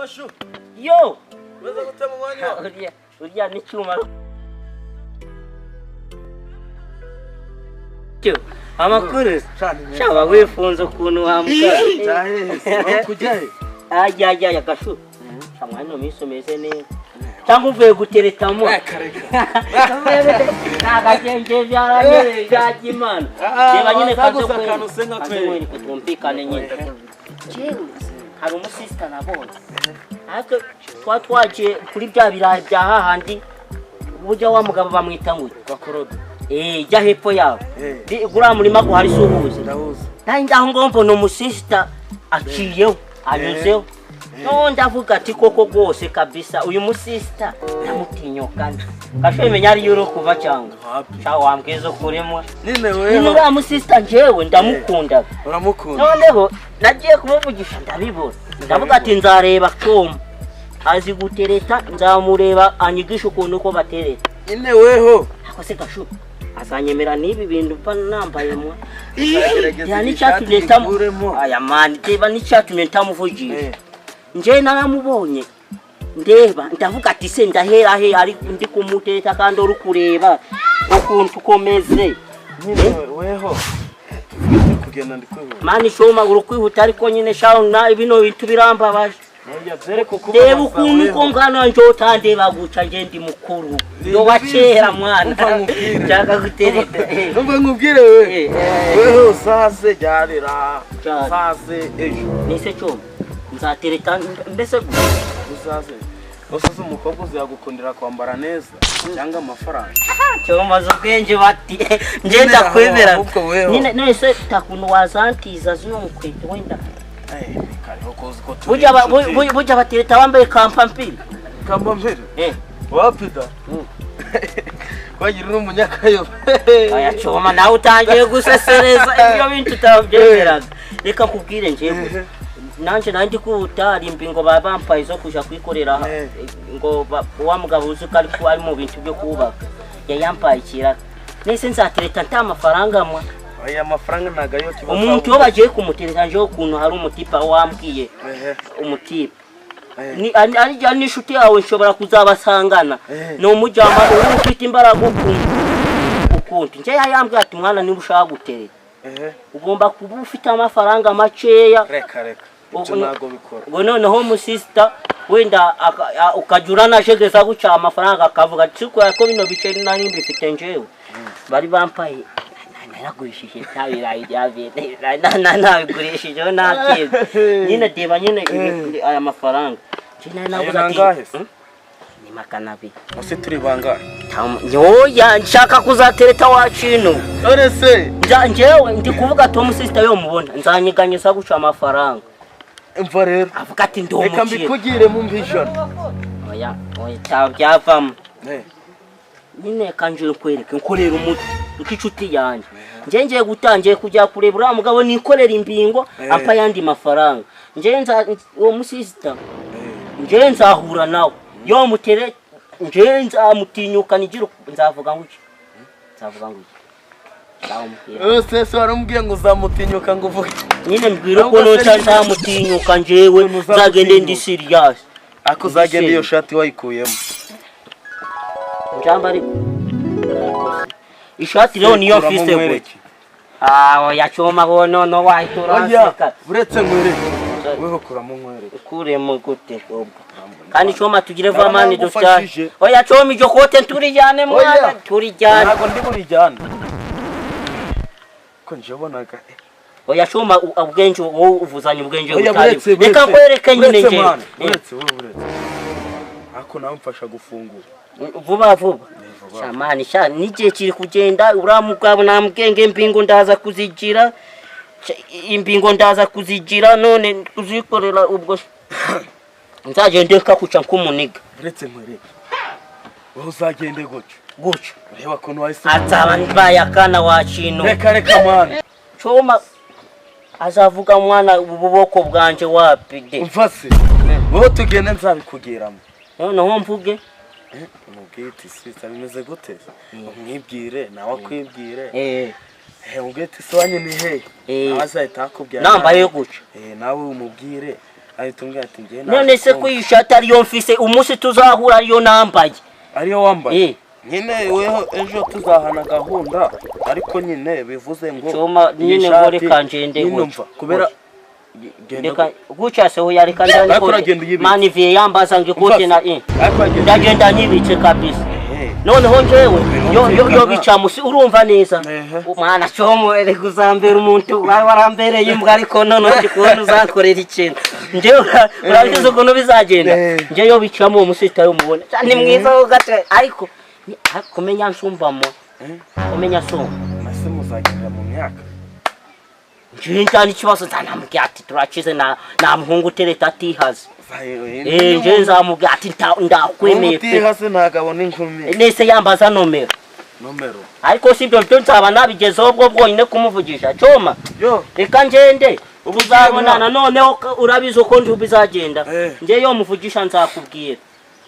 Gashu. Yo. Ureza gutema umwanya wawe. Urya n'icyuma. Cyo, amakuru. Shaba wifunze ukuntu wamuka. Cyaheze kujya he? Ajya ajya ajya Gashu. Sha mwana minsi umeze neza. Cyangwa uvuye guteretamo. Reka reka. Nagakenge byaranyereye byajya Imana. Reba nyine kaze wazaguze kwereka. akantu se nka Kaze kwereka. kwereka twumvikane nyine. Jewe hari umusisita nabonye. Ariko twa twagiye kuri bya birayi bya hahandi burya wa mugabo bamwita ngo Kwa Korode. eh jya hepfo yawe. Eh. Guriya murima guhari si uwuzi. Ndahuza. Nanjye aho ngaho mbona umusisita aciyeho anyuzeho. No ndavuga ati koko rwose kabisa uyu musisita ndamutinyuka. Gashoye menya ariyo uri kuva cyangwa. Wapi? Sha wambwiza ukurimo. Nyine Nyine weho. uriya musisita njyewe ndamukundaga. Uramukunda. Noneho nagiye kumuvugisha ndabibona. Ndavuga ati nzareba Tom azi gutereta, nzamureba anyigisha ukuntu uko batereta. Nyine weho. Ako se Gashu azanyemera n'ibi bintu mba nambaye mwa. Uzagerageza Ya iyi n'icyatumye shati ntamu uyikuremo. aya mani reba n'icyatumye ntamuvugisha. Eh. Nje naramubonye ndeba ndavuga ati se ndahera he ari ndi kumuteta kandi uri kureba ukuntu ukomeze. Nyine weho. Tuvuge kugenda ndi kwihuta. Mani shoma uri kwihuta ariko nyine shaho na bino bintu birambabaje. Oya byereke uko Reba ukuntu uko ngana nje utandeba guca nje ndi mukuru. Yo wa kera mwana. Umva nkubwire. Nshaka gutereta. Umva nkubwire we. Eh, eh. Weho sase ryarira. Cyane. Sase ejo. Nise cyo nzatereta mbese Uzaze. Usaze umukobwa uzagukundira kwambara neza cyangwa amafaranga. cyo maze ubwenge bati nje Nyine ndakwemera. ahubwo weho. Nyine nese takuntu wazantiza zino mukweto wenda. Eh, kariho kozi ko turi. Burya inshuti. burya batereta bambaye kampampiri. Kamba mbere. Eh. Wapi da? Kwagira uri umunyakayobe. Aya coma nawe utangiye gusesereza ibyo bintu utabyemeraga. Reka nkubwire njyewe. Nanje nandi kuwutari imbingo babampaye zo kuja kwikorera Eh. ngo wa mugabo uzi ko ariko ari mu bintu byo kubaka yayampaye ikiraka nese nzatereta nta mafaranga mwa. Aya mafaranga ntago ariyo kibazo. Umuntu iyo bagiye kumutereta njewe ukuntu hari umutipa wambwiye Ehe. umutipa Eh. ni ari n'inshuti yawe nshobora kuzabasangana Eh. ni umujyama uba ufite imbaraga ukuntu ukuntu nje yayambwiye ati mwana niba ushaka gutereta Ehe. ugomba kuba ufite amafaranga makeya. Reka reka. Ibyo Ubu- ntago bikora. Ngo noneho umusisita wenda ukajya uranajegeza guca amafaranga akavuga ati kubera ko bino biceri nari mbifite njyewe bari bampaye naragurishije nta birayi bya bene nabigurishijeho ntabyibye nyine deba nyine aya mafaranga Njye nari navuze Ayo ati, nangahe se? Ni 200. Ese turi bangahe? Yoya nshaka kuzatereta wa kintu. None se Njyewe ndi kuvuga ati umusisita yo mubona nzanyeganyeza guca amafaranga. Umva rero. Avuga ati ndi Reka umukire. mbikugire mu ijana. Oya, oya byavamo. Eh. Nyine kanje nkwereke nkorera umuti nk'inshuti yanjye. Nje ngiye gutangiye kujya kureba uriya mugabo nikorera imbingo Eh. ampa yandi mafaranga. Nje nza uwo musisita nje nzahura nawe. Yo mutere nje nzamutinyuka nigira nzavuga ngo iki? Nzavuga ngo iki? Nzamubwira. Ese se waramubwiye ngo uzamutinyuka ngo uvuge. Nyine mbwira ko nota nzamutinyuka njyewe Ukuntu nzagende ndi uzamutinyuka. serious. Ako uzagenda iyo shati wayikuyemo. Njamba ariko. Ishati rero niyo Kuramo mfise gwe. nkwereke. Ah, oya choma go no no wahita Oya, uranseka. uretse nkwereke. Weho kuramo nkwereke. Ukuremo gute ubwo? Kandi choma tugire vamani dutya. Nagufashije. Oya choma iryo kote turijyane mwana, Oya. turijyane. Ntabwo ndi burijyane. Ko njebonaga. Oya choma ubwenge wowe uvuzanye ubwenge Oya butari. buretse Reka nkwereke nyine buretse nje. mwana, buretse wowe buretse. Ako nawe mfasha gufungura. Vuba vuba. Vuba. Shamani sha n'igihe kiri kugenda uriya mugabo namubwenge imbingo ndaza kuzigira. Imbingo ndaza kuzigira none kuzikorera ubwo nzagende nkakuca nk'umuniga. Buretse nkwereke. Wowe uzagende gutyo. Gutyo. Ureba ukuntu wahise. Azaba mbaye akana wa kintu. Reka reka mwana. Choma azavuga mwana ububoko bwanje wapi de. Umva se. Wowe tugende nzabikugiramo. Noneho mvuge. Umubwire uti sisa bimeze gute? Umwibwire nawe akwibwire. Eh. Umubwire uti se wanyu ni hehe? Eh. Nawe azahita akubwira. Nambaye gutyo. Nawe umubwire. Ahita umbwira ati njye None se ko iyi shati ariyo mfise, umunsi tuzahura ariyo nambaye? Ariyo wambaye? Eh. Nyine weho ejo tuzahana gahunda, ariko nyine bivuze ngo Cyuma, iyi nyine ngo shati reka ngende nyine gutya. umva, kubera genda. Reka gutya se, hoya, reka ndani. Ariko uragenda uyibitse. Maniviye yambaza ngo ikote na Umva se, ariko uragenda. Ndagenda nyibitse kabisa. Ehe. Noneho njyewe yo yo yo Birumvikana. bicamusi, urumva neza? Ehe. Mwana cyomo, reka uzambera umuntu wari warambereye imbwa, ariko noneho ndi kubona uzakorera ikintu. Njyewe urabizi ukuntu bizagenda. Eh. Njyewe yo bicamo, uwo musitari umubona ni mwiza ho gato, ariko kumenya nsumbamo, kumenya nsumba. Mase muzagendera mu myaka. Njyewe njyana ikibazo, nzanamubwira ati turakize, nta muhungu utereta atihaze. Eh, njyewe nzamubwira ati ndakwemeye pe. Utihase ntabwo abona inkumi. Nese yambaza nomero. Nomero. Ariko si ibyo byo nzaba nabigezeho ubwo bwonyine kumuvugisha, cyoma. Yo. Reka ngende. Ubu tuzabonana noneho, urabizi uko ndi bizagenda. Eh. Njye yo muvugisha nzakubwira.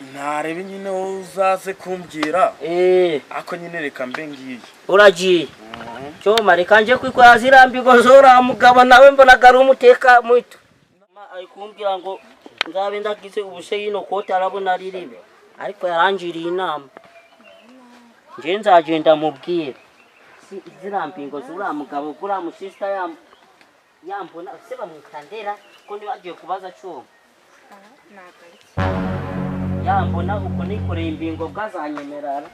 Ntarebe nyine wowe uzaze kumbwira. Eh. Ako nyine reka mbe ngiye. Uragiye cyoma, reka nje kwikora ziriya mbigo z'uriya mugabo, nawe mbonaga ari umuteka muto. Ari kumbwira ngo nzabe ndagize ubuse yino kote arabona ari ribi, ariko yarangiriye inama. Nje nzagenda mubwira ziriya mbingo z'uriya mugabo, kuriya musisita yambona se bamwita ndera, ko nibagiye kubaza cyoma. Yambona uko nikoreye imbingo bwazanyemerara.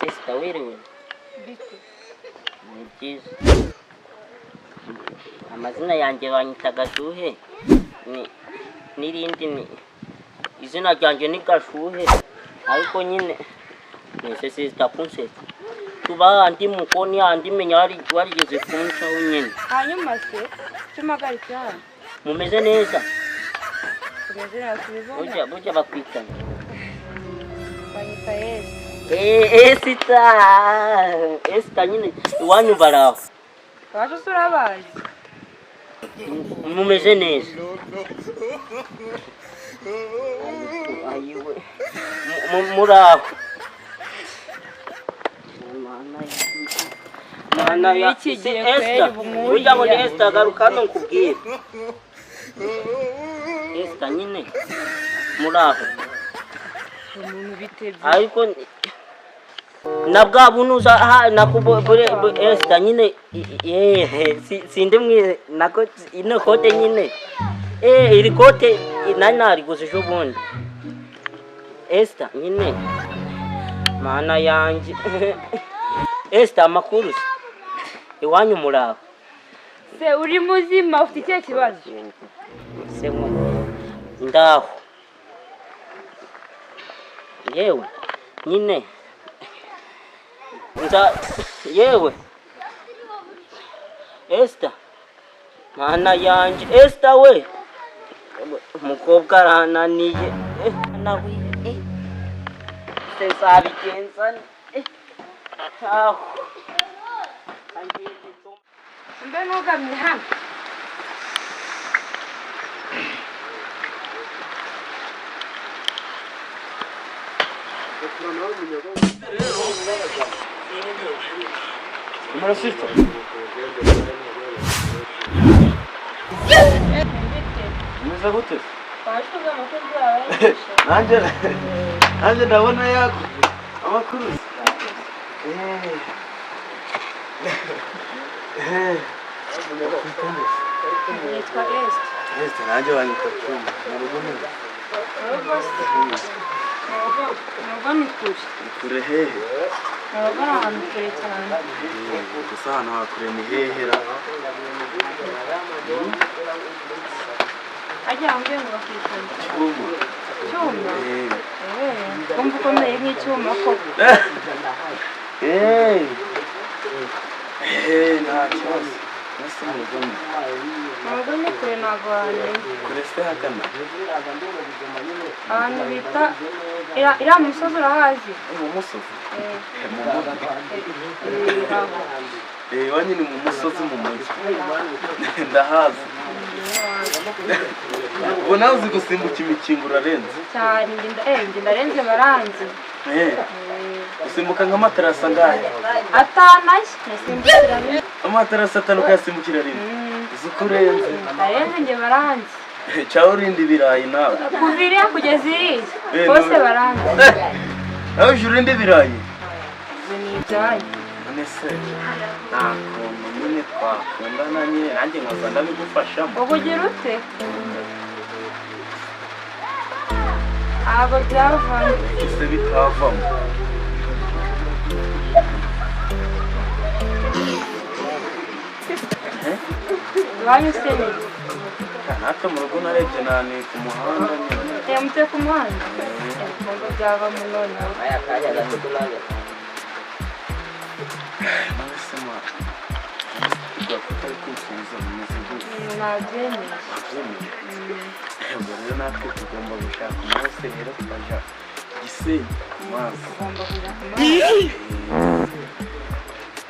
Sisita, wiriwe? Ni byiza. Amazina yanjye banyita Gashuhe, ni n'irindi ni izina ryanjye ni Gashuhe, ariko nyine nese sisita kunsetsa, tuba andi mukoni andi menya warigeze kuncaho nyine. Hanyuma se icyo mpagaritse hano? Mumeze neza? Tumeze neza, tubibona. Burya bakwitana? Banyita Yesu. Eh, Esita, Esita, nyine iwanyu baraho? Iwacu se urabazi? Mumeze neza? Ayiwe, muraho? Mana ya Iki si gihe Esther, kweri ubu burya ngo ni nkuriya. Esther, garuka hano nkubwire. Esther, nyine muraho? Umuntu bitebye. Ariko na bwa bunuza ha nako Esther nyine sindi mwize nako ino kote nyine, iri kote nari nariguze ejo bundi. Esther nyine, mana yanjye, Esther, amakuru se? Iwanyu muraho? Se uri muzima, ufite ikihe kibazo? Se ndaho yewe nyine nza yewe Esther, mana yanjye, Esther we, umukobwa arananiye. Nawe se nzabigenza nte? Aho. Mbe nugamye hano. Numero sisita. Umeze gute? Waje amakuru yawe. Nanjye ndabona yako amakuru se. Eh. Nitwa Esther. Esther, nanjye banyita Cyuma. Mu rugo ni Mu rugo se? Mu rugo ni kure. Ni kure hehe? Mu rugo ni ahantu kure cyane. Gusa ahantu hakure ni hehera? Ajya wambwiye ngo bakwitana? Cyuma. Cyuma? Eh. Eh, wumva ukomeye nk'icyuma koko. Eh. Eh, nta kibazo. Ese mu rugo ni? Mu rugo ni kure, ntabwo wamenya. Kure se hagana? Ahantu bita iriya musozi urahazi? Mu musozi? Eh. Mu mutwe. Eh, aho. Iwanyu ni mu musozi, mu mujyi, ndahazi. Ubu nawe uzi gusimbuka imikingo, urarenze. Cyane, njye ndarenze, baranzi. Usimbuka nk'amaterasi angahe? Atanu aya nasimbukira rimwe. Amaterasi 5 ukayasimbukira rimwe? Uzi uko urenze? Ndarenze, njye baranzi. Cyangwa urinda ibirayi nawe? Kuva iriya kugeza iriya bose baranzi. Nawe uje urinda ibirayi? Ibyo ni ibyanyu. None se nta kuntu nyine twakundana nyine, nanjye nkaza ndabigufashamo? Ubu ugira ute? Ntabwo byavamo. Ese bitavamo? Iwanyu se ni? Natwe mu rugo narebye nani ku muhanda nyine. Mutse ku muhanda, ntabwo byavamo noneho. Aya kanya gato tunanya. None se ma ugafata ari kunsubiza bimeze gute? Nabyemeye. Wabyemeye? Ubwo rero natwe tugomba gushaka umunsi rero tukajya Gisenyi ku mazi. Tugomba kujya ku mazi.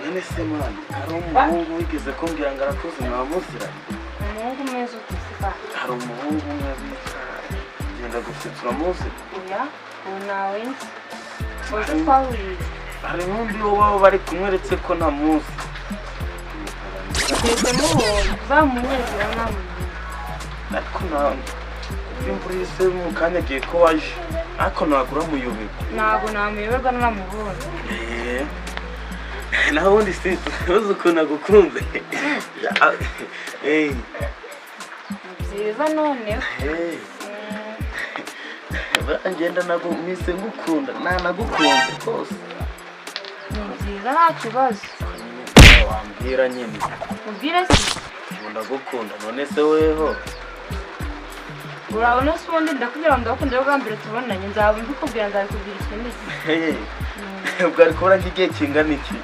None se mwana, hari umuhungu wigeze kumbwira ngo arakuze, mwamuziranye? Umuhungu umeze ute se kandi? Hari umuhungu umwe bita genda gusetsa, uramuzi? Oya, ubu ntawe nzi uzi twahuriye. Hari n'undi wo baba bari kumwe, uretse ko ntamuzi. Twese mubonye uzamunyereka namumenye. Ariko nta kuko imvura ihise mu kanya agiye ko waje, ariko ntabwo uramuyoberwa. Ntabwo namuyoberwa namubonye. Naho ubundi si uzi ukuntu agukunze. Ni byiza noneho. Buriya ngenda mpise ngukunda, nanagukunze rwose. Ni byiza, nta kibazo. Nyine wambwira nyine. Ubwire se. Ubu ndagukunda, none se weho? Urabona se ubundi ndakubwira ngo ndagukunda bwa mbere tubonanye? Nzaba mbikubwira, nzabikubwira ikindi gihe. Ubwo ari kubura nk'igihe kingana iki?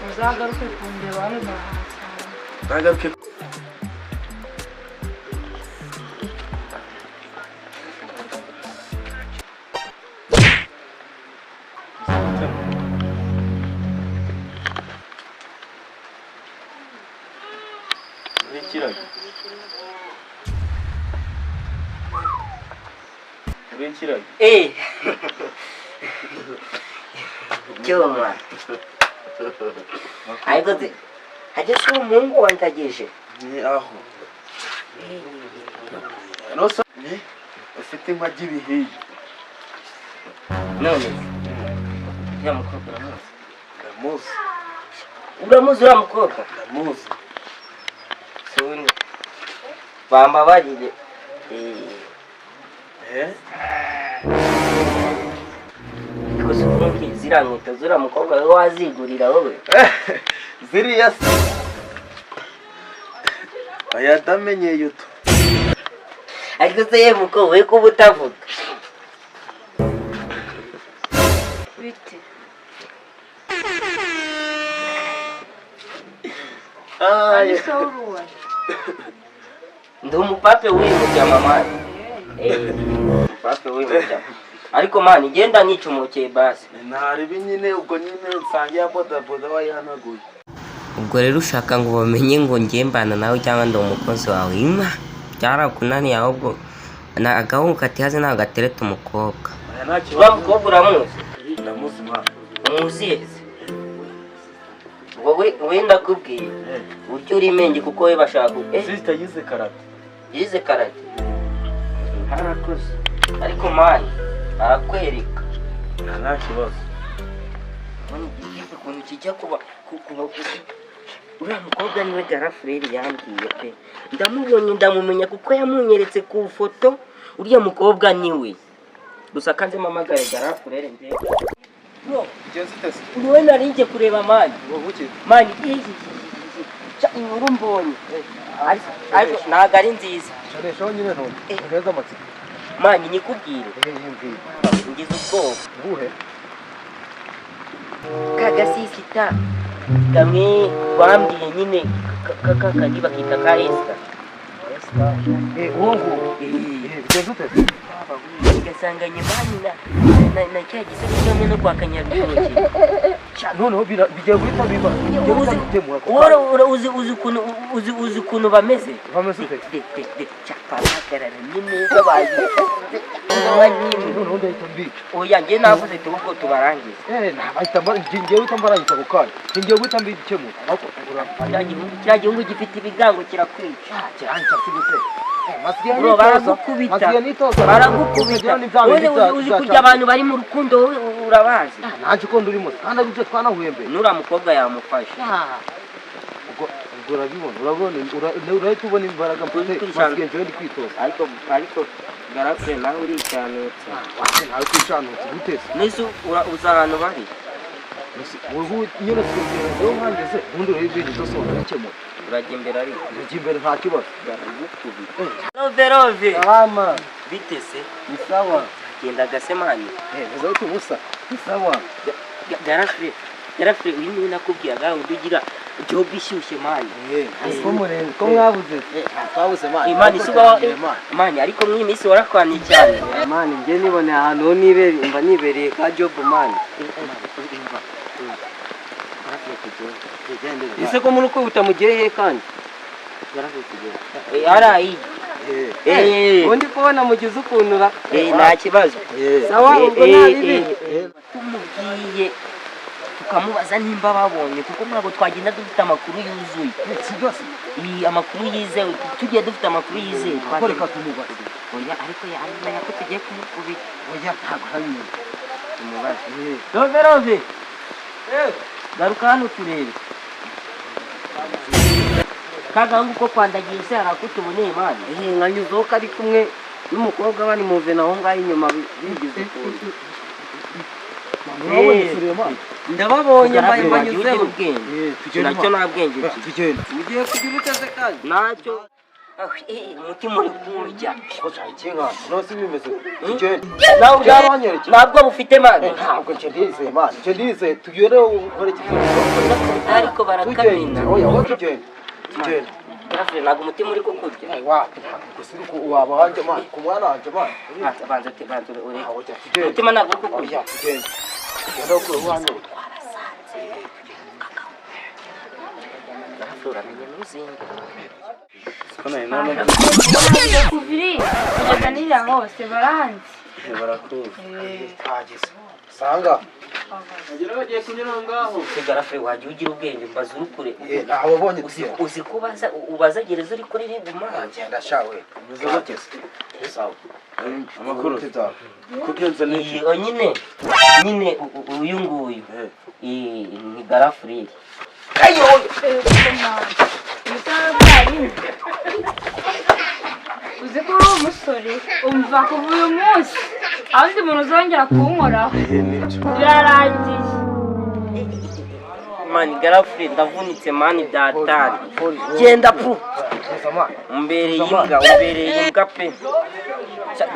Uzagaruke kundeba hano nzahasanga. Nagaruke. Urikiraga? Urikiraga? Cyuma. Ariko se hajya si umuhungu wantageje? Ni aho. Nosa ni ufite inka ry'ibihiye. None se uriya mukobwa uramuzi? Ndamuzi. Uramuzi uriya mukobwa? Ndamuzi. Suni bambabarire. Ariko se ubundi ziriya nkweto zuriya mukobwa we wazigurira wowe? Ziriya se oya, ndamenyeye utu. Ariko se ye mukobwa we, kuba utavuga? Bite? Ay. Ari so uruwe? Ndi umupape w'uyu mujyama man. Umupape w'uyu mujyama, ariko man ngenda nicumukeye basi. Ntaribi nyine, ubwo nyine nsange ya bodaboda wayihanaguye. Ubwo rero ushaka ngo bamenye ngo njye mbana nawe cyangwa ndi umukozi wawe? Ima byarakunaniye, ahubwo na agahungu katihaze ntabwo gatereta umukobwa. Oya, nta Wa kibazo. mukobwa uramuzi? Ndamuzi mwana. Umuzi wowe? We ndakubwiye uburyo uri menge kuko we bashaka Sister yize karate. Yize karate, harakoze, ariko man arakwereka. Nta kibazo. Ubona igihe ukuntu kijya kuba uriya mukobwa niwe garafureri yambwiye pe. Ndamubonye, ndamumenya kuko yamunyeretse ku foto. Uriya mukobwa niwe gusa kanze mpamagare garafureri ndebe. Bro, niwe nari ngiye kureba man. Man, inkuru mbonye ariko ntabwo ari nziza. Shoreshaho nyine none. Nteza amatsiko. Man, nyikubwire? Ehe, mbwira. Ngize ubwoba. Ubuhe? Kagasisita kamwe bambwiye nyine kakandi bakita ka Esita. Uwo nguwo. Bigenze ute? Ugasanga nyamani na cya gisore cyomwe no kwa Kanyabitoki. Noneho bigiye guhita biba, bigiye guhita bikemura ako Wowe kanya. uzi ukuntu bameze. Bameze ute? De de de cyapa bahagararanye neza, bazi nka nyine. Noneho ndahita mbica. Oya, njye navuze ati ubwo tubarangize. Nabahita ngiye guhita mbarangiza ako kanya, ngiye guhita mbikemura. Ariko Cya gihugu gifite ibigango kirakwica. Kirangiza si gute? Masigaye Bro, nitoza. baragukubita. Masigaye nitoza. Baragukubita. Ukagira ni bya bindi Wowe uzi bya kurya cya- abantu bari mu rukundo, wowe urabazi. Nanjye uko ndurimo kandi aribyo twanahuye mbere. Nuriya mukobwa yamufashe. Ubwo urabibona, urabona, urahita ubona imbaraga mfite. Kwishyura. Masigaye njyewe ndi kwitoza. Ariko garapfe nawe uricanutse. Wase nawe kwicanutse gute se? Nese uzi ahantu bari? Ubu nyine twegera rero nkangeze, ubundi urebe ibintu byose wabikemura. Urajya imbere ariko. Njya imbere, nta kibazo. Baragukubita. Rove rove. Salama. Bite se? Ni sawa. Genda gasemani. Meze bite musa? Ni sawa. Garapfe, garapfe, uyu niwe nakubwiraga ngo ugira job ishyushye, man. Ko murenze ko mwabuze? Twabuze, man. Imana isubaho man, ariko mw'iyi minsi warakwaniye cyane. Man, njye niboneye ahantu ho nibereye, mba nibereye ka job, man. Ese ko muri kwihuta mugiye he kandi? Hariya. Ubundi kubona mugize ukuntu ra. Nta kibazo. Sawa, ubwo nta bibi. Tumubwiye tukamubaza nimba babonye, kuko ntabwo twagenda dufite amakuru yuzuye. Si byose. Iyi amakuru yizewe, tugiye dufite amakuru yizewe. Ko reka tumubaze. Oya, ariko yamenya ko tugiye kumukubita. Oya, ntabwo arabimenya. Tumubaze. Rove rove, garuka hano turebe kagahungu ko kwandagiye se harakutuboneye, man. Nkanyuzeho ko ari kumwe n'umukobwa, bari mu vena aho ngaho inyuma, bigize ukuntu. Urabonye Suleiman? Ndababonye, mbaye Wagiye ugira mbanyuzeho. ubwenge. Tugende. Nacyo nta bwenge kigira. Tugende. Mugiye kugira uteze kandi? Ntacyo. Umutima uri kurya. None se bimeze? Tugende. Nawe Byabanyerekeye. ntabwo bufite, man. Ntabwo nje ndizeye, man, nje ndizeye. Tugende ukore ikintu. Ariko barakamena. Tugende, oya, wowe tugende, tugende. Garafure, ntabwo umutima uri kukurya? Wapi, ntabwo gusa uri waba wanjye, man, ku mwana wanjye, man. Banza banza banza ureke. Oya, tugende. Umutima ntabwo uri kukurya? Oya, tugende, tugende ukure wanjye. Garafure, uramenye ntuzinge. Ko nari none. Kuva iri kugeza n'iriya hose baranzi. Barakuzi. Twageze sanga. Bagiye kunyura aho ngaho. Se garafure, wajya ugira ubwenge, mbaza uri kure. Ntababonye. Uzi Tugende. uzi ko ubaza ubaza gereza uri kuri ribu, man. Genda shawe, twageze, sawa. Amakuru kugenza ni Iyi nyine uyu nguyu ni garafureri. Uzi ko uri umusore, umva, kuva uyu munsi aho undi muntu uzongera kunkoraho birarangiye. Man, garafure, ndavunitse, man, datari genda pu. Umbereye imbwa, umbereye imbwa pe.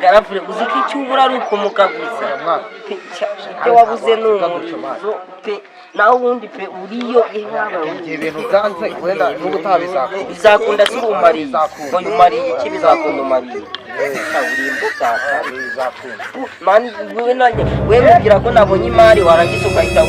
Garafure, uzi ko icyo ubura ari ukumuka gusa. Pe, icyo wabuze ni umurizo pe, naho ubundi pe uriyo ihaba. Igihe ibintu byanze, wenda n'ubutaha bizakunda. Bizakunda si umariye. Bizakunda. Ngo umariye iki? Bizakunda umariye. Uri imbwa cyane. Bizakunda. Man, wowe nanjye, wowe mubwira ko nabonye imari, warangiza ugahita